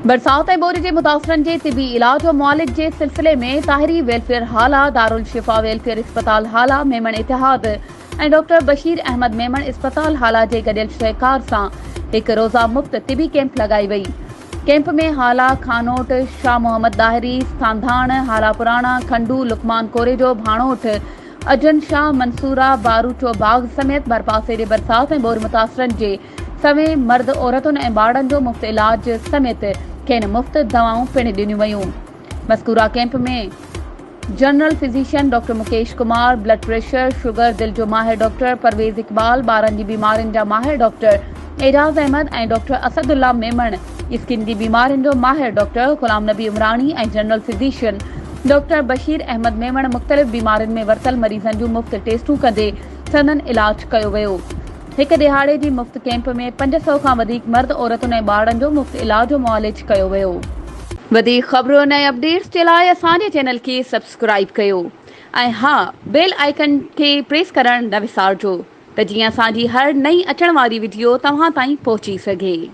برسات ۽ ٻوڏ جي متاثرن جي طبي علاج و معالج جي سلسلي ۾ طاهري ويلفيئر هالا، دارالشفا ويلفيئر اسپتال هالا، ميمڻ اتحاد ۽ ڊاڪٽر بشير احمد ميمڻ اسپتال هالا جي گڏيل سهڪار سان هڪ روزه مفت طبي ڪئمپ لڳائي وئي. ڪئمپ ۾ هالا، خانوٽ، شاهه محمد ڏاهري، سانڌاڻ، هالا پراڻا، کنڊو، لقمان ڪوريجو، ڀاڻوٺ، اجن شاهه، منصوره، باروچو باغ سميت ڀرپاسي جي برسات ۽ ٻوڏ متاثرن جي سوين مرد، عورتن ۽ ٻارڙن جو مفت علاج سميت کين مفت دوائون پڻ ڏنيون ويون. مذڪوره camp ۾ general physician doctor Mukesh Kumar, blood pressure, sugar, دل جو ماهر ڊاڪٽر پرويز اقبال، ٻارن جي بيمارين جا ماهر doctor Ejaz Ahmed ۽ doctor Asadullah Memon, skin جي بيمارين جو ماهر doctor Ghulam Nabi Umrani ۽ general physician doctor Bashir Ahmed Memon مختلف بيمارين ۾ ورتل مريضن جون مفت ٽيسٽون ڪندي سندن علاج ڪيو ويو. هڪ ڏهاڙي جي مفت ڪئمپ ۾ 500 کان وڌيڪ مرد، عورتن ۽ ٻارڙن جو مفت علاج و معالج ڪيو ويو. وڌيڪ خبرن ۽ اپڊيٽس جي لاء اسان جي چينل کي سبسڪرائيب ڪيو ۽ ها بيل آئيڪن کي پريس ڪرڻ نه وسارجو ته جيئن اسان جي هر نئين اچڻ واري وڊيو توهان تائين پهچي سگهي.